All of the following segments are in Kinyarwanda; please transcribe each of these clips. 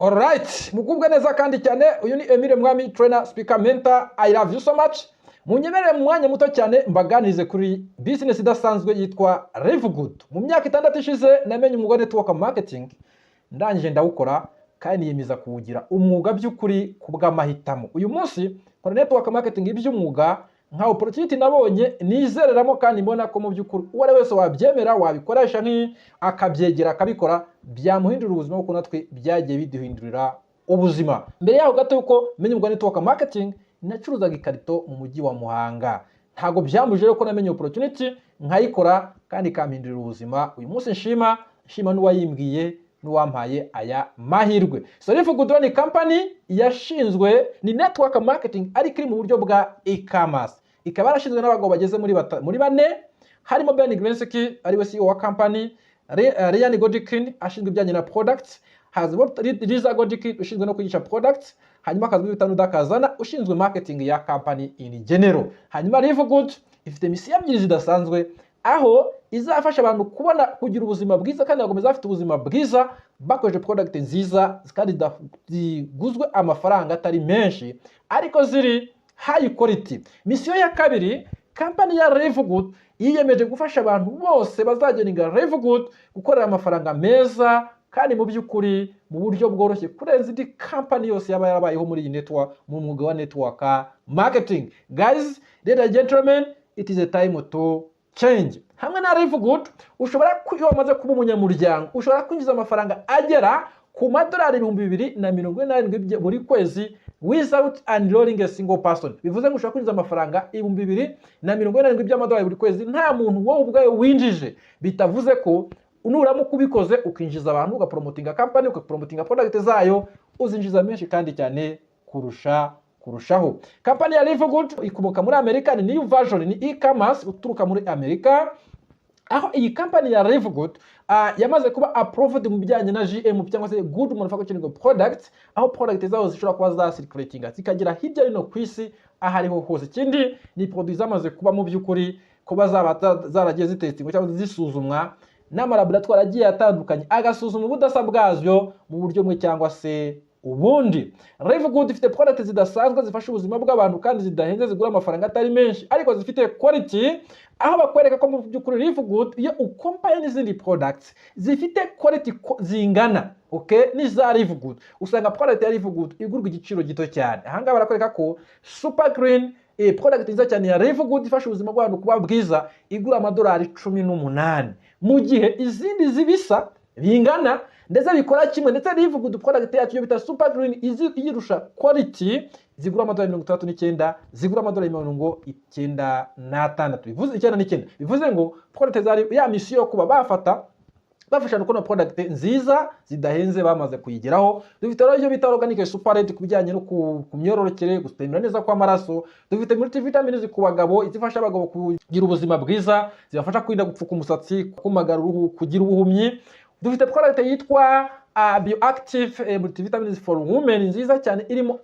Alright, mugubwe neza kandi cyane. Uyu ni Emile Mwami, trainer, speaker, mentor. I love you so much. Munyemerere mu mwanya muto cyane mbaganirize kuri business idasanzwe yitwa Livegood. Mu myaka 6 ishize namenye umwuga wa network marketing, ndangije ndawukora kandi niyemeza kuwugira umwuga by'ukuri ku bw'amahitamo. Uyu munsi nkora network marketing by'umwuga nka opportunity nabonye nizereramo, kandi mbona ko mu by'ukuri uwo ari wese wabyemera, wabikoresha akabyegera akabikora, byamuhindurira ubuzima, kuko natwe byagiye biduhindurira ubuzima. Mbere yaho gato yuko menya umwuga wa network marketing, nacuruzaga ikarito mu mujyi wa Muhanga. Ntabwo byambujije ko namenye opportunity nkayikora kandi ikampindurira ubuzima. Uyu munsi nshima n'uwayimbwiye n'uwampaye aya mahirwe. So Livegood ni company yashinzwe, ni network marketing ariko iri mu buryo bwa e-commerce, ikaba yarashinzwe n'abagabo bageze muri bane, harimo Ben Glinsky ariwe CEO wa company, Ryan Goodkin ashinzwe ibijyanye na products, haza Lisa Goodkin ushinzwe no kwigisha products, hanyuma hakazwi bita Nuda Kazana ushinzwe marketing ya company in general. Hanyuma Livegood ifite mission ebyiri zidasanzwe, aho izafasha abantu kubona kugira ubuzima bwiza kandi bagakomeza bafite ubuzima bwiza bakoresheje product nziza kandi ziguzwe amafaranga atari menshi ariko ziri high quality. Mission ya kabiri, company ya Livegood yiyemeje gufasha abantu bose bazajoininga Livegood gukorera amafaranga meza kandi mu by'ukuri mu buryo bworoshye kurenza indi company yose yaba yarabayeho muri iyi network, mu mwuga wa network marketing. Guys, ladies and gentlemen, it is a time to change. Hamwe na Livegood ushobora, iyo wamaze kuba umunyamuryango, ushobora kwinjiza amafaranga agera ku madolari 2047 buri kwezi without enrolling a single person. Bivuze ngo ushobora kwinjiza amafaranga 2047 by'amadolari buri kwezi nta muntu wowe ubwawe winjije. Bitavuze ko nuramuka ubikoze, ukinjiza abantu, ugapromotinga company, ugapromotinga product zayo, uzinjiza menshi kandi cyane kurushaho. Company ya Livegood ikomoka muri Amerika, ni new version, ni e-commerce uturuka muri Amerika, aho iyi company ya Livegood yamaze kuba approved mu bijyanye na GMP cyangwa se Good Manufacturing Products, aho product zabo zishobora kuba zacirculatinga zikagera hirya no hino ku isi aho ariho hose. Ikindi ni produit zamaze kuba mu by'ukuri kuba zaba zaragiye zitestingwa cyangwa zisuzumwa n'amalaboratoire agiye atandukanye, agasuzuma ubudasa bwazo mu buryo bumwe cyangwa se ubundi. Livegood ifite product zidasanzwe zifasha ubuzima bw'abantu kandi zidahenze, zigura amafaranga atari menshi ariko zifite quality, aho bakwereka ko mu by'ukuri Livegood iyo ucompaye n'izindi products zifite quality zingana, okay, n'iza Livegood, usanga product ya Livegood igurwa igiciro gito cyane. Ahangaha barakwereka ko Super Green, product nziza cyane ya Livegood ifasha ubuzima bw'abantu kuba bwiza, igura amadolari 18, mu gihe izindi zibisa bingana ndetse bikora kimwe, ndetse Livegood product yacu iyo bita Super Green iyirusha quality, zigura amadolari 69, zigura amadolari 96, bivuze 99. Bivuze ngo product zari ya mission yo kuba bafata bafasha kubona product nziza zidahenze bamaze kuyigeraho. Dufite rero ibyo bita organic super red ku bijyanye no ku myororokere, gutembera neza kw'amaraso. Dufite multivitamins ku bagabo, izifasha abagabo kugira ubuzima bwiza, zibafasha kwirinda gupfuka umusatsi, kumagara uruhu, kugira ubuhumyi. Dufite product yitwa bioactive multivitamins for women, nziza cyane, irimo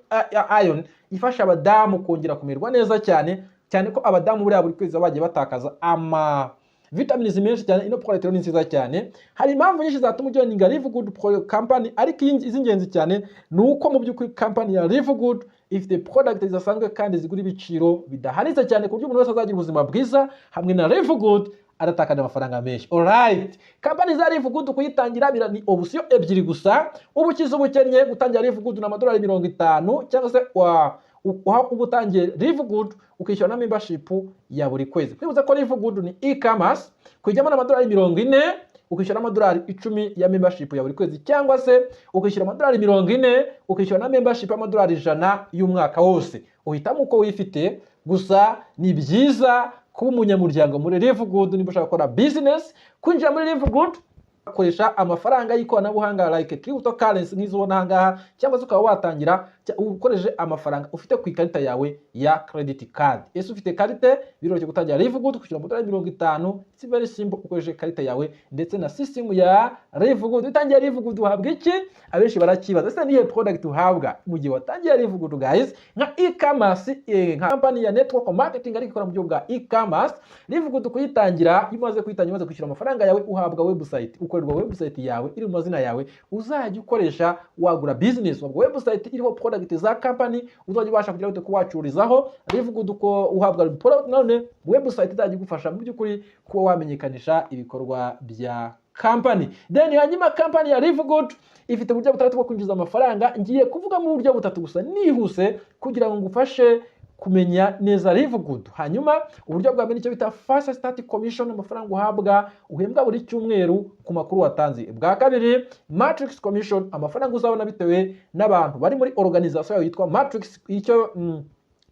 iron, ifasha abadamu kongera kumererwa neza cyane cyane, ko abadamu buriya buri kwezi baba bagiye batakaza ama vitamins menshi cyane. Ino product rero ni nziza cyane. Hari impamvu nyinshi zatuma ujoininga Livegood Company, ariko iz'ingenzi cyane ni uko mu by'ukuri company ya Livegood ifite product zidasanzwe kandi zigura ibiciro bidahanitse cyane, ku buryo umuntu wese azagira ubuzima bwiza hamwe na Livegood adatakana amafaranga menshi. Alright, company za Livegood kuyitangira ni option ebyiri gusa. Uba ukize ubukennye, gutangira Livegood ni amadolari 50, cyangwa se wa uha uba utangiye Livegood ukishyura na membership ya buri kwezi. Twibutse ko Livegood ni e-commerce, kujyamo n'amadolari 40, ukishyura amadolari 10 ya membership ya buri kwezi, cyangwa se ukishyura amadolari 40, ukishyura na membership y'amadolari 100 y'umwaka wose. Uhitamo uko wifite. Gusa ni byiza kuba umunyamuryango muri Livegood niba ushaka gukora business. Kwinjira muri Livegood ukoresha amafaranga y'ikoranabuhanga like cryptocurrency nk'izo ubona aha ngaha, cyangwa se ukaba watangira ukoresheje amafaranga ufite ku ikarita yawe ya credit card. Ese ufite karite? Biroroshye gutangira Livegood, kwishyura amadolari 50. It's very simple, ukoresheje ikarita yawe ndetse na system ya Livegood. Utangiye Livegood uhabwa iki? Abenshi barakibaza, ese nihe product uhabwa mu gihe watangiye Livegood? Guys, nka e-commerce, nka company ya network marketing ariko ikora mu buryo bwa e-commerce, Livegood kuyitangira, iyo umaze kuyitangira, umaze kwishyura amafaranga yawe, uhabwa website ukoresha Ugakorerwa website yawe iri mu mazina yawe, uzajya ukoresha wagura business. Ubwo website iriho product za company, uzajya ubasha kugira gute? Kuba wacururizaho Live Good, uko uhabwa product. None website izajya igufasha mu by'ukuri kuba wamenyekanisha ibikorwa bya company. Then hanyuma company ya Live Good ifite uburyo butandatu bwo kwinjiza amafaranga. Ngiye kuvuga mu buryo butatu gusa nihuse kugira ngo ngufashe kumenya neza Live Good. Hanyuma uburyo bwa mbere icyo bita fast start commission, amafaranga uhabwa, uhembwa buri cyumweru ku makuru watanze. Bwa kabiri, matrix commission, amafaranga uzabona bitewe n'abantu bari muri organization yawe yitwa matrix, icyo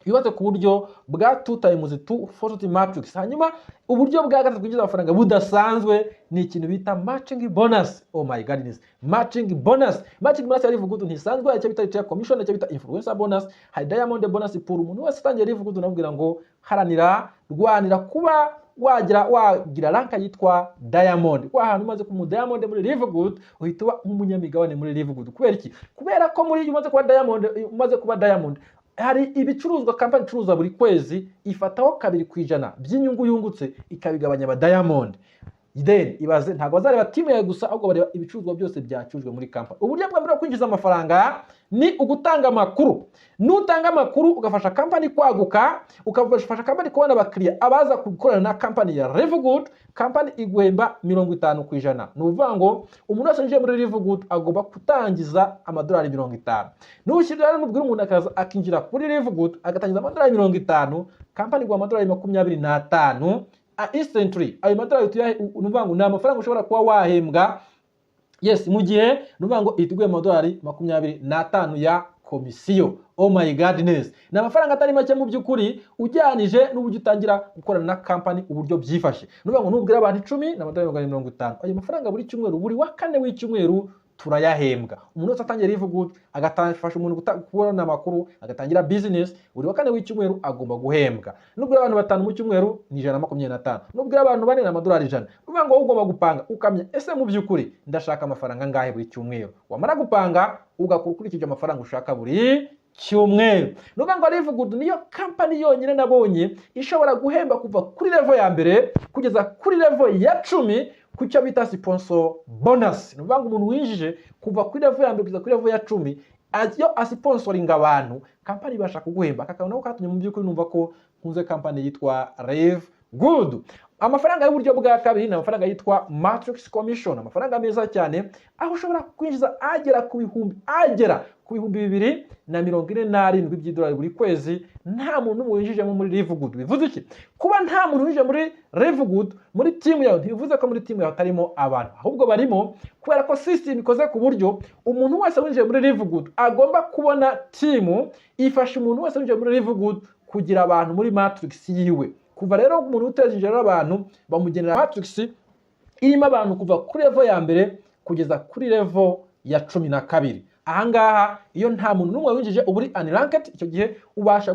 yubatse ku buryo bwa 2 times 2 40 matrix. Hanyuma uburyo bwa gatatu bwinjiza amafaranga budasanzwe ni ikintu bita matching bonus. Oh my goodness, matching bonus! Matching bonus ya Live Good ntisanzwe. Hari icyo bita retail commission, icyo bita influencer bonus, hari diamond bonus pool. Umuntu wese utangiye Live Good namubwira ngo haranira, rwanira kuba wagira rank yitwa diamond. Kwa hantu umaze kuba diamond muri Live Good, uhita uba nk'umunyamigabane muri Live Good. Kubera iki? Kubera ko muri umaze kuba diamond, hari ibicuruzwa company icuruza buri kwezi, ifataho 2% by'inyungu yungutse, ikabigabanya aba diamond. Then ibaze, ntabwo bazareba team yawe gusa, ahubwo bareba ibicuruzwa byose byacurujwe muri company. Uburyo bwa mbere bwo kwinjiza amafaranga ni ugutanga amakuru. Nutanga amakuru, ugafasha company kwaguka, ukafasha company kubona abakiriya abaza gukorana na company ya Live Good, company iguhemba 50%. Ni ukuvuga ngo umuntu wese winjiye muri Live Good agomba gutangiza amadolari 50. Nushyira rero, nubwira umuntu akaza akinjira kuri Live Good agatangiza amadolari 50, company iguha amadolari 25 instantly. Ayo madolari ni ukuvuga ngo ni amafaranga ushobora kuba wahembwa, yes, mu gihe ni ukuvuga ngo ihita iguha amadolari 25 ya komisiyo. Oh my goodness, ni amafaranga atari make mu by'ukuri ujyanije n'uburyo utangira gukorana na company, uburyo byifashe. Ni ukuvuga ngo nubwira abantu 10 ni amadolari 450. Ayo mafaranga buri cyumweru, buri wa kane w'icyumweru turayahembwa. Umuntu wese atangira Live Good, agafasha umuntu kubona amakuru, agatangira business, buri wa kane w'icyumweru agomba guhembwa. Nubwira abantu batanu mu cyumweru ni 125. Nubwira abantu bane ni amadolari 100. Ni ukuvuga ngo wowe ugomba gupanga, ukamenya: ese mu by'ukuri ndashaka amafaranga angahe buri cyumweru? Wamara gupanga, ugakora ukurikije amafaranga ushaka buri cyumweru. Ni ukuvuga ngo Live Good niyo company yonyine nabonye ishobora guhemba kuva kuri level ya mbere kugeza kuri level ya 10 ku cyo bita sponsor bonus. Ni ukuvuga ngo umuntu winjije kuva kuri level ya mbere kugeza kuri level ya 10, iyo asponsoringa abantu, company ibasha kuguhemba. Aka kantu nako katumye mu by'ukuri numva ko nkunze company yitwa Live Good. Amafaranga y'uburyo bwa kabiri ni amafaranga yitwa matrix commission, amafaranga meza cyane aho ushobora kwinjiza agera ku 2047 by'idolari buri kwezi nta muntu n'umwe winjijemo muri Live Good. Bivuze iki? Kuba nta muntu winjije muri Live Good muri team yawe, ntibivuze ko muri team yawe hatarimo abantu, ahubwo barimo, kubera ko system ikoze ku buryo umuntu wese winjiye muri Live Good agomba kubona team. Ifasha umuntu wese winjiye muri Live Good kugira abantu muri matrix yiwe. Kuva rero umuntu uteje imbere abantu, bamugenera matrix irimo abantu kuva kuri level ya mbere kugeza kuri level ya 12. Ahangaha iyo nta muntu n'umwe winjije, uba uri unranked. Icyo gihe ubasha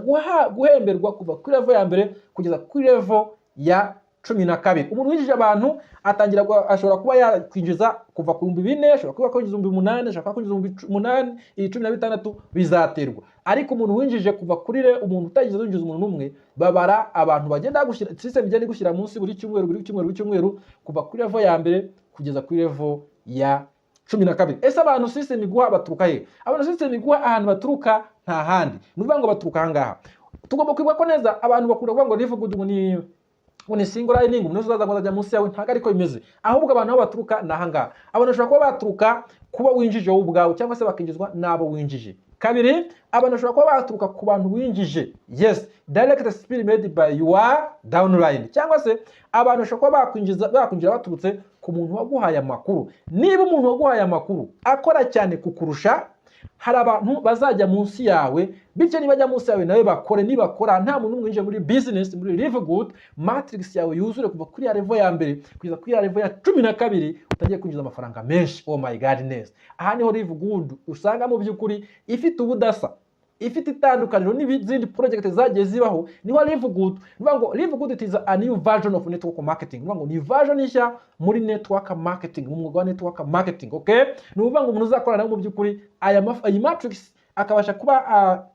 guhemberwa kuva kuri level ya mbere kugeza kuri level ya 12. Umuntu winjije abantu atangira ashobora kuba yakwinjiza kuva ku 4000, ashobora kuba yakwinjiza 8000, ashobora kuba yakwinjiza 8000, 16,000, bizaterwa. Ariko umuntu winjije kuva kuri umuntu utagize winjiza umuntu n'umwe, babara abantu bagenda gushyira, system igenda igushyira munsi buri cyumweru, buri cyumweru, buri cyumweru, kuva kuri level ya mbere kugeza kuri level ya 12. Ese abantu system iguha baturuka he? Abantu system iguha, ahantu baturuka nta handi, ni ukuvuga ngo baturuka ahangaha. Tugomba kwibuka ko neza abantu bakunda kuvuga ngo Live Good ngo ni single line, umuntu wese uzaza ngo azajya munsi yawe. Ntabwo ariko bimeze. Ahubwo abantu aho baturuka ni ahangaha. Abantu bashobora kuba baturuka kuba winjije wowe ubwawe, cyangwa se bakinjizwa n'abo winjije. Kabiri, abantu bashobora kuba baturuka ku bantu winjije, yes, direct spill made by your downline, cyangwa se abantu bashobora kuba bakwinjira baturutse ku muntu waguhaye amakuru. Niba umuntu waguhaye amakuru akora cyane kukurusha, hari abantu bazajya munsi yawe. Bityo nibajya munsi yawe nawe bakore. Nibakora nta muntu n'umwe winjiye muri business muri Live Good, matrix yawe yuzure kuva kuri ya level ya mbere kugeza kuri ya level ya 12, utangiye kwinjiza amafaranga menshi. Oh my goodness, aha niho Live Good usanga mu by'ukuri ifite ubudasa, ifite itandukaniro n'izindi project zagiye zibaho. Niho Live Good, ni ngo Live Good, it is a new version of network marketing. Ni ngo ni version nshya muri network marketing, mu mwuga wa network marketing, okay? Ni ukuvuga ngo umuntu uzakorana nawe mu by'ukuri aya iyi matrix, akabasha kuba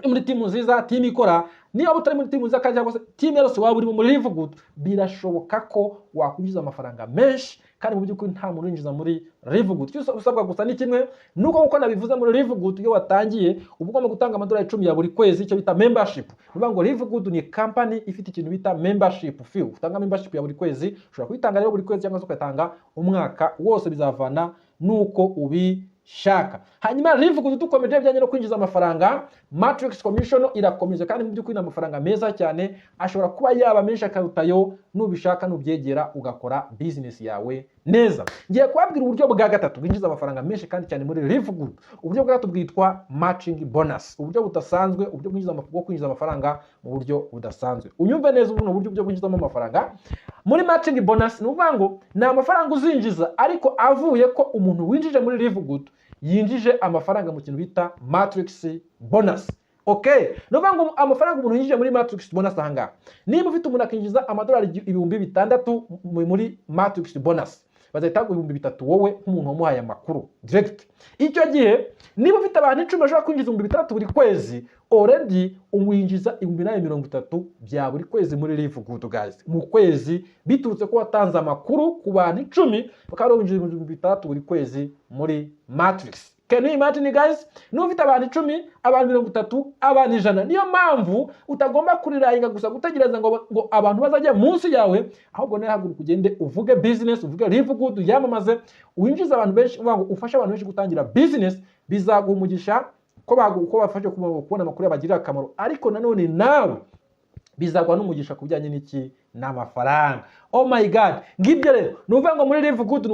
muri team nziza, team ikora. Niba utari muri team nziza kandi cyangwa se team yose waba urimo muri Live Good, birashoboka ko wakwinjiza amafaranga menshi. Kandi mu by'ukuri nta muntu winjiza muri Live Good. Icyo usabwa gusa ni kimwe, nuko nkuko nabivuze, muri Live Good iyo watangiye uba ugomba gutanga amadolari 10 ya buri kwezi, icyo bita membership. Ni ukuvuga ngo Live Good ni company ifite ikintu bita membership fee. Utanga membership ya buri kwezi. Ushobora kuyitanga rero buri kwezi cyangwa se ukayitanga umwaka wose, bizavana nuko ubishaka. Hanyuma Live Good, dukomeje bijyanye no kwinjiza amafaranga, Matrix Commission irakomeje, kandi mu by'ukuri ni amafaranga meza cyane, ashobora kuba yaba menshi akarutayo nubishaka, nubyegera ugakora business yawe neza. Ngiye kubabwira uburyo bwa gatatu bwinjiza amafaranga menshi kandi cyane muri Live Good. Uburyo bwa gatatu bwitwa matching bonus, uburyo budasanzwe, uburyo bwo kwinjiza amafaranga mu buryo budasanzwe. Unyumve neza, ubu ni uburyo bwo kwinjizamo amafaranga muri matching bonus. Ni ukuvuga ngo ni amafaranga uzinjiza ariko avuye ko umuntu winjije muri Live Good yinjije amafaranga mu kintu bita matrix bonus. Okay, ni ukuvuga ngo amafaranga umuntu yinjije muri matrix bonus ahangaha, niba ufite umuntu akinjiza amadolari 6000 muri matrix bonus, bazahita baguha 3000 wowe nk'umuntu wamuhaye amakuru direct. Icyo gihe niba ufite abantu 10 bashobora kwinjiza 6000 buri kwezi, already umwinjiza 8030 bya buri kwezi muri Live Good, guys, mu kwezi, biturutse ko watanze amakuru ku bantu 10, bakaba winjiza 6000 buri kwezi muri matrix. Can you imagine, guys? Niba ufite abantu 10, abantu 30, abantu 100. Niyo mpamvu utagomba kurirayinga gusa gutegereza ngo abantu bazajya munsi yawe, ahubwo nawe haguruka ugende uvuge business, uvuge Live Good, yamamaze, winjize abantu benshi, uvuga ngo ufashe abantu benshi gutangira business. Bizaguha umugisha ko bafashe kubona amakuru yabagirira akamaro, ariko nanone nawe bizaguha n'umugisha ku bijyanye n'iki? N'amafaranga. Oh my God! Ngibyo rero. Ni ukuvuga ngo muri Live Good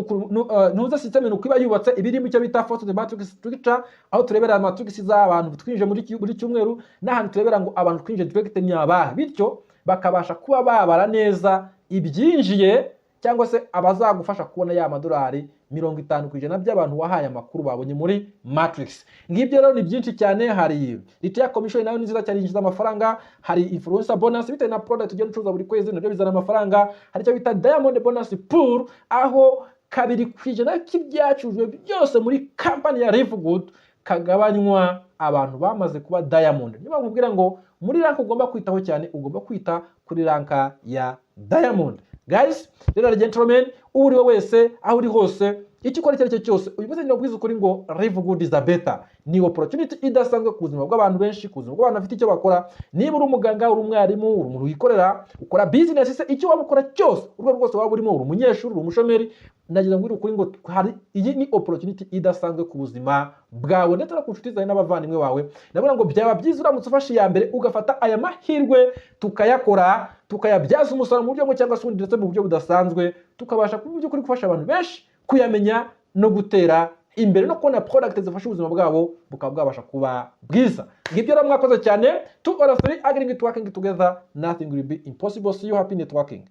ntuza system ni uko iba yubatse, iba irimo icyo bita force the matrix structure, aho turebera matrix z'abantu twinjije muri cyumweru, n'ahantu turebera ngo abantu twinjije direct ni abahe, bityo bakabasha kuba babara neza ibyinjiye cyangwa se abazagufasha kubona ya madolari 50% by'abantu wahaye amakuru babonye muri matrix. Ngibyo rero, ni byinshi cyane. Hari retail commission, nayo ni nziza cyane, yinjiza amafaranga. Hari influencer bonus, bitewe na product ugenda ucuruza buri kwezi, nabyo bizana amafaranga. Hari icyo bita diamond bonus pool, aho 2% cy'ibyacurujwe byose muri company ya Live Good kagabanywa abantu bamaze kuba diamond. Niba nkubwira ngo muri rank ugomba kwitaho cyane, ugomba kwita kuri rank ya diamond. Guys rero, gentlemen, uwo uri we wese, aho uri hose, icyo ukora icyo ari cyo cyose, uyu munsi ndabwiza ukuri ngo Live Good is a better, ni opportunity idasanzwe ku buzima bw'abantu benshi, ku buzima bw'abantu bafite icyo bakora. Niba uri umuganga, uri umwarimu, uri umuntu wikorera, ukora business se, icyo waba ukora cyose, urwego rwose waba urimo, uri umunyeshuri, uri umushomeri, nagira ngo ukuri ngo hari iyi ni opportunity idasanzwe ku buzima bwawe ndetse no ku nshuti zawe n'abavandimwe bawe. Ndabona ngo byaba byiza uramutse ufashe iya mbere, ugafata aya mahirwe, tukayakora, tukayabyaza umusaruro mu buryo bumwe cyangwa se ubundi, ndetse mu buryo budasanzwe, tukabasha mu by'ukuri gufasha abantu benshi kuyamenya no gutera imbere no kubona product zifasha ubuzima bwabo bukaba bwabasha kuba bwiza. Ngibyo rero, mwakoze cyane. Two or three agreeing to working together, nothing will be impossible. See you, happy networking.